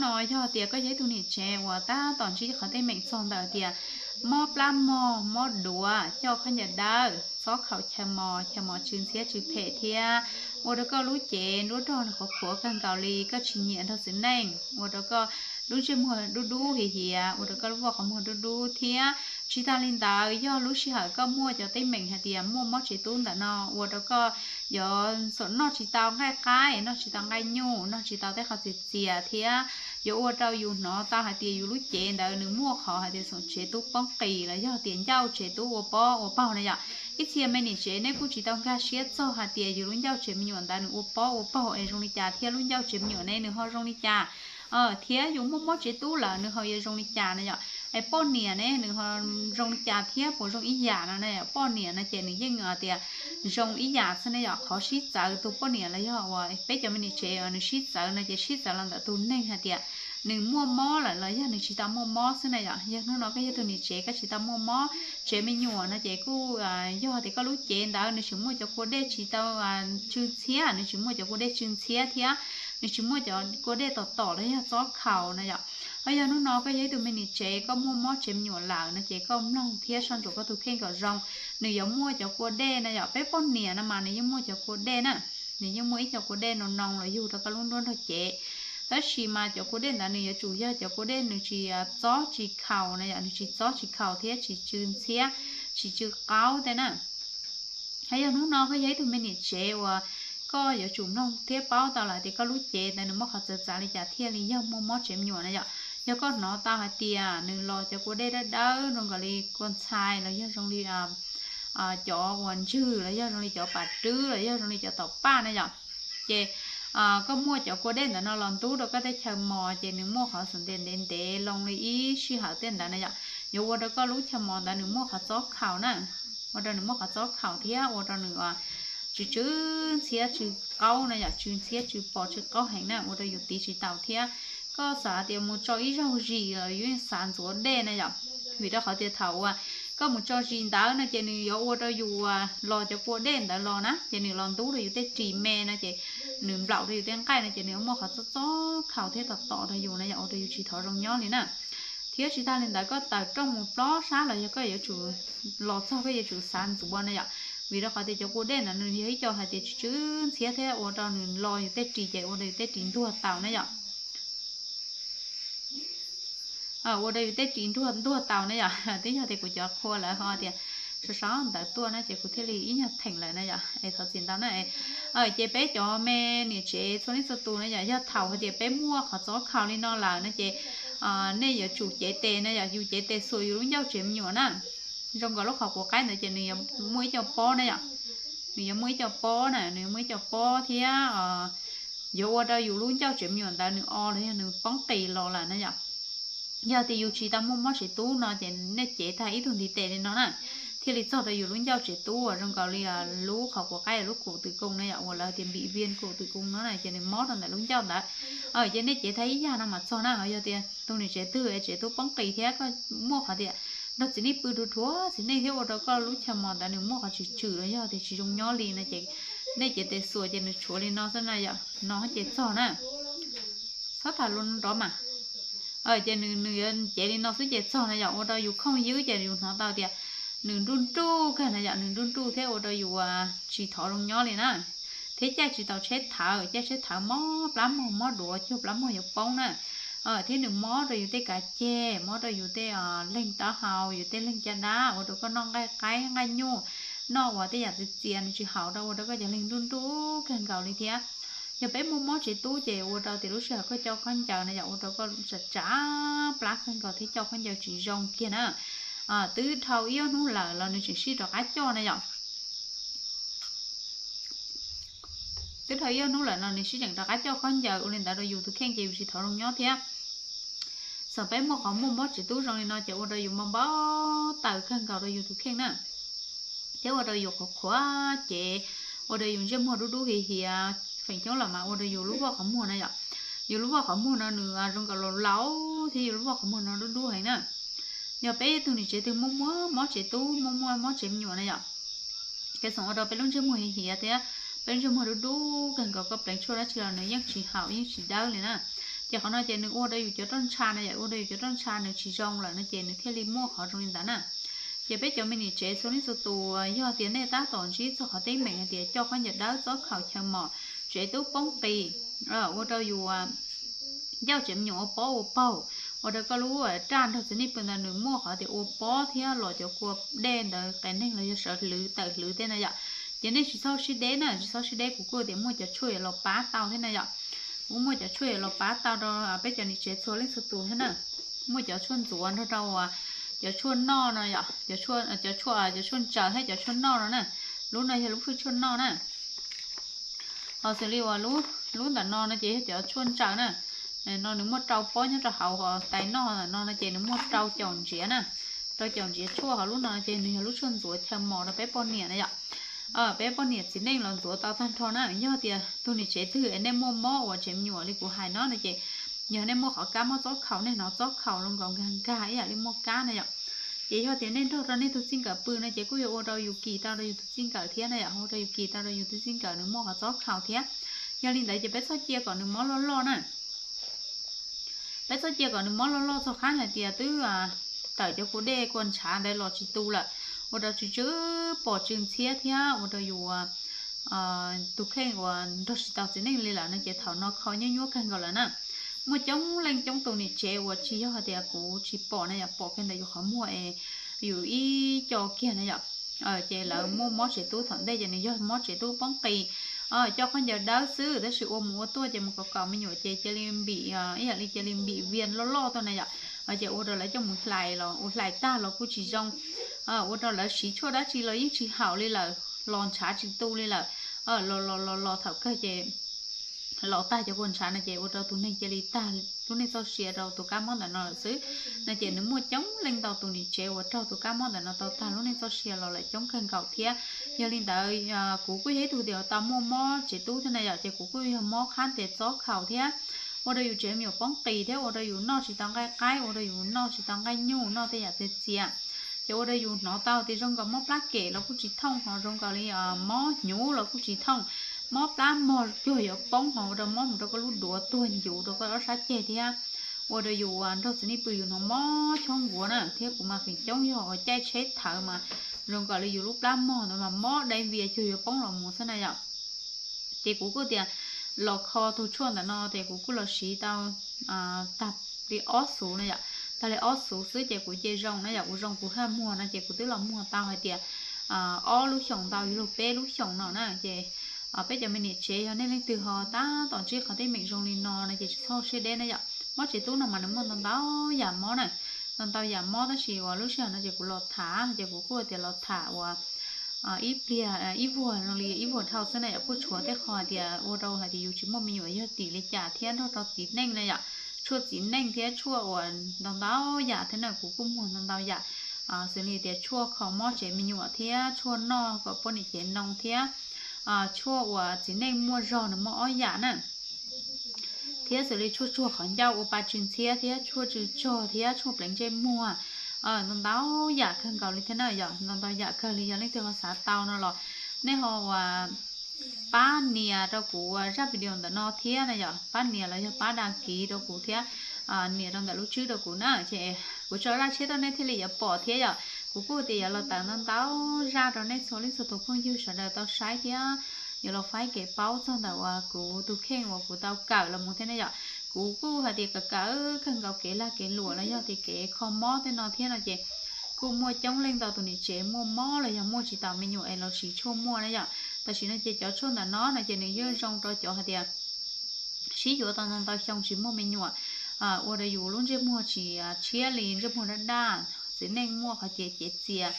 No yog tias koj yog ib tug niam tsev uas tab tom ntsib qhov teeb meem txog ntawm tias mob plab mog, mob duav, coj khaub ncaws dawb, txob khaum chaw mos, chaw mos tsw ntxhiab tsw phem thiab ua rau koj lub cev nruab nrog qhuav qhuav kawg nkaus li, koj tsis nyiam nrog txiv neej, ua rau koj lub ntsej muag dub dub hiav hiav, ua rau koj lub voj qhov muag dub dub thiab. Tsis tas li ntawd, yog lub sij hawm koj muaj cov teeb meem hais tias muaj mob tsev tub ntawm no ua rau koj yuav txawm noj tsis tau nqaij qaib, noj tsis tau nqaij nyuj, noj tsis tau tej qhov txias txias thiab yuav ua rau yus hnov tau hais tias yus lub cev ntawd nws muaj qhov hais tias xoom tsev tub poob qis los yog tias ncauj tsev tub ua pob ua paug na yom. Ib txhia me niam tsev nej kuj tsis tau nkag siab txog hais tias yus lub ncauj tsev me nyuam ntawd nws ua pob ua paug es zoo li cas thiab lub ncauj tsev me nyuam ne nws ho zoo li cas thiab yus muaj mob tsev tub lawm nws ho yuav zoo li cas na yom. Es poj niam ne nws ho zoo li cas thiab puas zoo ib yam no na yom. Poj niam no ces nws yeej tias zoo ib yam xwb ne yom. Qhov sib txawv tus poj niam los yog uas peb cov me niam tsev uas nws sib txawv no ces sib txawv los ntawm tus neeg hais tias nws muaj mob lawm los yog nws tsis tau muaj mob xwb na yom. Yog hnub no koj yog tus niam tsev koj tsis tau muaj mob tsev me nyuam no ces kuj yog tias koj lub cev ntawd nws tseem muaj cov kua dej tsis tau tsw ntxhiab, nws tsis muaj cov kua dej tsw ntxhiab thiab nws tsis muaj cov kua dej tom tom los yog txob khaum na yom. Ho yog hnub no koj yog ib tug me niam tsev koj muaj mob tsev me nyuam lawm no ces koj mloog thiab soj ntsuam koj tus kheej kom zoo. Nws yuav muaj cov kua dej na yom. Peb poj niam no mas nws yeej muaj cov kua dej na, nws yeej muaj ib co kua dej no noo los yug rau koj lub nruab nrog cev. Tab sis mas cov kua dej ntawd nws yuav tsum yog cov kua dej nws tsis txob tsis khaum na yom, nws tsis txob tsis khaum thiab tsis tsw ntxhiab, tsis tsw qaub tej na. Ho yog hnub no koj yog ib tug me niam tsev uas koj yuav tsum mloog thiab paub tau lawm tias koj lub cev ntawd nws muaj qhov txawv txav li cas thiaj li yog muaj mob tsev me nyuam na yom. Yog koj hnov tau hais tias nws los cov kua dej dawb dawb zoo nkaus li kua ntxhais los yog zoo li cov uas ntswg los yog zoo li cov pam rwb los yog zoo li cov tom paj na yom, ces koj muaj cov kua dej ntawd no los ntub rau koj tej chaw mos ces nws muaj qhov xum ntev ntev ntev loo li ib sij hawm tej ntawd na yom, yuav ua rau koj lub chaw mos ntawd nws muaj qhov txob khaum na, ua rau nws muaj qhov txob khaum thiab ua rau nws tsw tsw ntxhiab tsw qaub na yom, tsw ntxhiab tsw pos tsw qaub heev na ua rau yus tiv tsis taus thiab. Koj xav tias mus tso ib zaug zis los yus yeej xav ntxuav dej na yom, vim rau qhov tias thaum uas koj mus tso zis ntawd no ces nws yuav ua rau yus los cov kua dej ntawd los na ces nws los ntub rau yus tej ris me no ces nws nplaum rau yus tej nqaij no ces nws yuav muaj qhov txob txob khaum thiab tom tom rau yus na yom, ua rau yus tsis thov zoo nyob li na. Thiab tsis tas li ntawd koj tawm rooj mus plob sab los yog koj yuav tsum los txog koj yuav tsum xav ntxuav na yom, vim rau qhov tias cov kua dej ntawd nws yog ib co hais tias tsw tsw ntxhiab thiab ua rau nws los yus tej ris ces ua rau yus tej ris ntuag taus na yom. Ua rau yus tej ris ntuag ntuag taus na yom, twb yog tias kuv cov qhua lawv ho tias sau sau ntawv tuaj na ces kuv thiaj li ib nyuag theem lawm na yom, es thov txim ntau na. Ces peb cov me niam tsev txhua leej txhua tus na yom, yog thaum hais tias peb muaj qhov txob khaum li no lawm no ces nej yuav tsum cev tes na yom, yus cev tes xuas yus lub ncauj tsev me nyuam na. Zoo nkaus lub qhov quav qaib ntawd ces nws yuav muaj ib co pob na yom, nws yuav muaj ib co pob na, nws yuav muaj ib co pob thiab yuav ua rau yus lub ncauj tsev me nyuam ntawd nws o los yog nws poob qis los lawm na yom. Yog tias yus tsis tau muaj mob tsev tub no ces nej cev tag ib tug ntiv tes li no na, thiaj li txog rau yus lub ncauj tsev tub uas zoo nkaus li lub qhov quav qaib lub kum twm koos na yom, uas lawv tias npim vias kum twm koos no na ces nws mob rau ntawm lub ncauj ntawd. Ces nej cev tag ib yag no mas txog na. Ho yog tias tus niam tsev twg es tsev tub poob qis thiab koj muaj qhov tias nrog txiv neej pw dhuav dhuav txiv neej thiab ua rau koj lub chaw mos ntawd nws muaj qhov tswm tswm los yog tias tsis zoo nyob li no ces nej cev tes xuas ces nws tshuav li no xwb na yom, no ces txog na. Txhob tham lus nrov mas. Ces nws nws yuav cev li no xwb ces txog na yom, ua rau yus khooj ywb ces yus hnov tau tias nws nruj nruj kawg na yom, nws nruj nruj thiab ua rau yus tsis thov zoo nyob li na. Thiab caij tsis tau tsheb thawv, caij tsheb thawv mob plab mog, mob duav cuag plab mog yuav poob na. Thiab nws mob rau yus tej kav ceg, mob rau yus tej leeg taub hau, yus tej leeg caj dab, ua rau koj noj nqaij qaib nqaij nyuj, noj uas tej yam txias txias nws tsis haum rau, ua rau koj cov leeg nruj nruj kawg nkaus li thiab. Yog peb muaj mob tsev tub ces ua rau tias lub sij hawm koj coj khaub ncaws na yom, ua rau koj tsav tsav plab kawg nkaus thiab coj khaub ncaws tsis zoo kiag na. Twb dhau ib ob hnub lawm los nws tseem sib rov qab coj na yom. Twb dhau ib ob hnub lawm no nws sib tseem rov qab coj khaub ncaws ua li ntawd rau yus tus kheej ces yus tsis thov zoo nyob thiab. Txawm peb muaj qhov muaj mob tsev tub zoo li no ces ua rau yus npau npau taws kawg nkaus rau yus tus kheej na, thiab ua rau yus qhuav qhuav cev, ua rau yus ntsej muag dub dub hiav hiav, feem coob los mas ua rau yus lub voj qhov muag na yom. Yus lub voj qhov muag no nws zoo nkaus laus laus thiab yus lub voj qhov muag no dub dub heev na. Yog peb tug niam tsev twg muaj muaj mob tsev tub, muaj muaj mob tsev me nyuam na yom, kev xoom ua rau peb lub ntsej muag hiav hiav thiab peb lub ntsej muag dub dub kawg nkaus, koj pleev tshuaj dab tsi los nws yeej tsis haum yeej tsis dawb li na. Ces qhov no ces nws ua rau yus cov roj ntsha no yom, ua rau yus cov roj ntsha nws tsis zoo lawm no ces nws thiaj li muaj qhov zoo li ntawd na. Ces peb cov me niam tsev txhua leej txhua tus, yog tias nej tab tom ntsib txog qhov teeb meem hais tias coj khaub ncaws dawb, txob khaus chaw mos, tsev tub poob qis, ua rau yus ncauj tsev me nyuam ua pob ua paug, ua rau koj lub raj nrog txiv neej pw ntawd nws muaj qhov tias ua pob thiab los cov kua dej ntawd qias neeg los yog sawv hlwv tawm hlwv tej na yom. Ces nej tsis txhob sib deb na, tsis txhob sib deb, kuv kuj tias muaj cov tshuaj yuav los pab tau thiab na yom. Kuv muaj cov tshuaj yuav los pab tau rau peb cov niam tsev txhua leej txhua tus thiab na. Muaj cov tshuaj ntxuav nrog rau cov tshuaj noj no yom, cov tshuaj, cov tshuaj ntsaws thiab cov tshuaj noj no na. Lub no yog lub hwj tshuaj noj na. Ho xws li uas lub ntawm no no ces yog cov tshuaj ntsaws na. No nws muaj rau pob nyob rau hauv, ho tais noj ntawm no no ces nws muaj rau caum ntsiav na. Rau caum ntsiav tshuaj, ho lub no ces nws yog lub tshuaj ntxuav chaw mos rau peb poj niam na yom. Peb poj niam txiv neej los ntxuav tau tag nrho na. Yog tias tus niam tsev twg es nej muaj mob uas tsev me nyuam li kuv hais no no ces yog nej muaj qhov kab mob txob khaus, nej hnov txob khaus los nkag nkag ib yam li muaj kab na yom. Ces yog tias nej nrog rau nej tus txij nkawm pw no ces kuj yuav ua rau yus kis tau rau yus tus txij nkawm thiab na yom, ua rau yus kis tau rau yus tus txij nkawm nws muaj qhov txob khaus thiab. Yog li ntawd ces peb txhob cia kom nws mob loj loj na. Peb txhob cia kom nws mob loj loj txog qhov hais tias twb tawm cov kua dej kua ntshav ntawd los tsis tu lawm, ua rau tsw tsw pom tsw ntxhiab thiab ua rau yus tus kheej uas nrog tsis tau txiv neej li lawm no ces thaum no kho nyuab nyuab kawg nkaus lawm na. Muaj coob leej coob tus niam tsev uas tsis yog hais tias kuv tsis pom na yom, pom kiag ntawm yus qhov muag es yus ib co kiag na yom. Ces lawv muaj mob tsev tub, thaum ntej ces nws yog mob tsev tub poob qis, coj khaub ncaws dawb xwb, tab sis ua mus ua tuaj ces mus kom kom me nyuam ces cia li npim, ib yam li cia li npim vias loj loj tuaj na yom. Ces ua rau lawv coj mus hlais los ua hlais tag los kuj tsis zoo, ua rau lawv siv tshuaj dab tsi los yeej tsis haum li lawm, los ntshav tsis tu li lawm. Los los los los thaum kawg ces los tag cov kua ntshav no ces ua rau tus neeg cia li tag lub neej txoj sia rau tus kab mob ntawm no lawm xwb. No ces nws muaj coob leej ntau tus niam tsev uas raug tus kab mob ntawm no tau tag lub neej txoj sia los lawm coob kawg nkaus thiab. Yog li ntawd, kuv kuj yog ib tug tias tau muaj mob tsev tub thiab na yom, ces kuv kuj yog mob qhab tes txob khaus thiab, ua rau yus tsev me nyuam poob qis thiab ua rau yus noj tsis tau nqaij qaib, ua rau yus noj tsis tau nqaij nyuj, noj tej yam txias txias. Ces ua rau yus hnov tau tias zoo nkaus mob plab kem los kuj tsis thooj, ho zoo nkaus li mob hnyuv los kuj tsis thooj, mob plab mog cuag yuav poob, ho ua rau mob mus rau koj lub duav tuag ncuv rau koj ob sab ceg thiab. Ua rau yus nrog txiv neej pw yus hnov mob chob nkuav na, thiab kuv mas feem coob yog uas caij tsheb thawv mas zoo nkaus li yus lub plab mog ntawd mas mob dai vias cuag yuav poob los mus xwb na yom. Ces kuv kuj tias los kho tus tshuaj ntawm no ces kuv kuj los siv tau tag li ob xuv na yom, tag li ob xuv xwb ces kuv cia zoo na yom, kuv zoo kuv haj muag no ces kuv twb los muag tau hais tias ob lub xyoos ntau yuav luag peb lub xyoos no na. Ces peb cov me niam tsev yog nej leej twg ho tab tom ntsib qhov teeb meem zoo li no no ces tsis txhob siab deb na yom. Mob tsev tub no mas nws muaj ntau ntau yam mob na, ntau ntau yam mob tab sis uas lub sij hawm no ces kuv los tham ces kuv kuj tias los tham uas ib pliag ib vuag zoo li ib vuag dhau xwb na yom, kuj tshuav tej qho hais tias ua rau hais tias yus tsis muaj me nyuam yog tim li cas thiab nrog rau txiv neej na yom, tshuaj txiv neej thiab tshuaj uas ntau ntau yam thiab na, kuv kuj muag ntau ntau yam. Xws li tias tshuaj kho mob tsev me nyuam thiab tshuaj noj kom poj niam cev noo thiab tshuaj uas txiv neej muaj zog nws muaj ob yam na, thiab xws li tshuaj tsuag qhov ncauj ua pa tsw ntxhiab thiab tshuaj tsw tsog thiab tshuaj pleev ntsej muag, ntau ntau yam kawg nkaus li thiab na yom, ntau ntau yam kawg li. Yog leej twg ho xav tau no los nej ho uas pab nias rau kuv zaj video ntawm no thiab na yom, pab nias los yog pab dag kiv rau kuv thiab nias rau ntawm lub tswb rau kuv na, ces kuv tso zaj tshiab tuaj nej thiaj li yuav pom thiab yom. Kuv kuj tias yuav los tawm ntau ntau zaj rau nej txhua leej txhua tus phooj ywg sawv daws tau saib thiab yuav los faib kev paub txog ntawm uas kuv tus kheej uas kuv tau kawm los mus thiab ne yom. Kuv kuj hais tias kawm kawm kawg nkaus kev lag kev luam los yog tias kev kho mob tej no thiab no ces kuj muaj coob leej ntau tus niam tsev muaj mob los yog muaj tsis tau me nyuam es los siv tshuaj muaj na yom. Tam sim no ces cov tshuaj ntawm no no ces nws yeej zoo rau cov hais tias sib yuav tau ntau ntau xyoo tsis muaj me nyuam, ua rau yus lub ntsej muag tsis tshiab li, ntsej muag daj daj, txiv neej muaj qhov cev cev txias,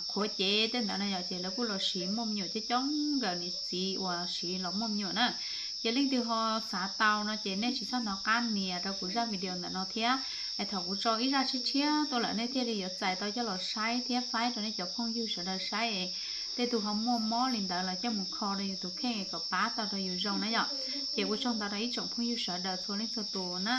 qhuav cev tej ntawd na yom, ces lawv kuj los siv muaj me nyuam coob coob nkawm niam txiv uas siv los muaj me nyuam na. Ces leej twg ho xav tau no ces nej tsis txhob hnov qab nias rau kuv zaj video ntawm no thiab, es thaum kuv tso ib zaj tshiab tshiab tuaj lawm nej thiaj li yuav txais tau coj los saib thiab faib rau nej cov phooj ywg sawv daws saib. Tej tus ho muaj mob li ntawd los coj mus kho rau yus tus kheej kom pab tau rau yus zoo na yom. Ces ua tsaug ntau rau ib tsoom phooj ywg sawv daws txhua leej txhua tus na.